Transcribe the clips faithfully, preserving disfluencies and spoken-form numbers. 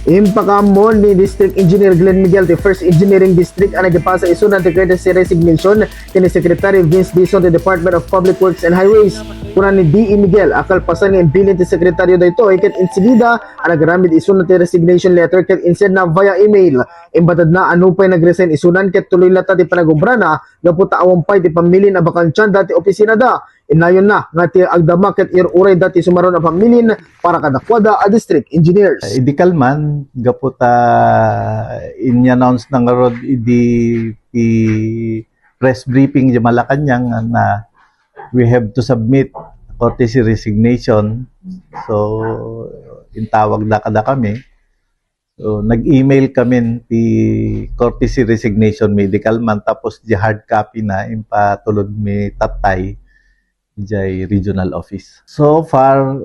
Impakaammo ni District Engineer Glenn Miguel ti First Engineering District a nagipasa isuna ti courtesy resignation ken ni Secretary Vince Dizon ti Department of Public Works and Highways. Kuna ni D E Miguel a kalpasan nga imbilin ti sekretaryo daytoy ket insigida a nagaramid isuna ti resignation letter ket insedna via email. Imbatedna a nupay nag-resign isunan ket tuloy latta ti panagobrana gapu ta awan pay ti pamilin a bakantianda ti opisinada. Innayonna nga ti agdama ket ir-urayda ti sumaruno a pamilin para kadakuada a district engineers. Idi kalman, gapu ta in-announce na ngarud idi ti press briefing di Malacañang na we have to submit courtesy resignation. So, intawagda kadakami. So, nag-email kami ti courtesy resignation medical man, tapos di hard copy na impatulod mi tattay jay regional office. So far,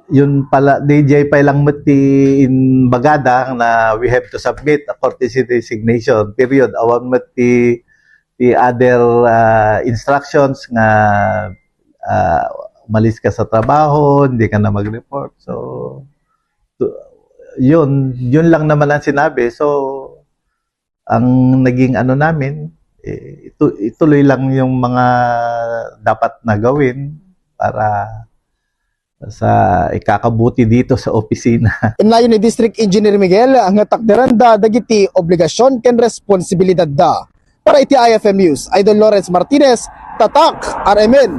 yun pala, di jay pay lang met ti imbagada na we have to submit a courtesy resignation, period. Awan met ti, ti other ah, instructions nga ah, umalis ka sa trabaho, hindi ka na mag-report. So, to- yun, yun lang naman ang sinabi. So, ang naging ano namin, eh, itu- ituloy lang yung mga dapat na gawin para sa ikakabuti dito sa opisina. Innayon ni District Engineer Miguel nga takderanda dagiti obligasyon ken responsibilidadda. Para iti I F M News, Idol Lawrence Martinez, Tatak, R M N.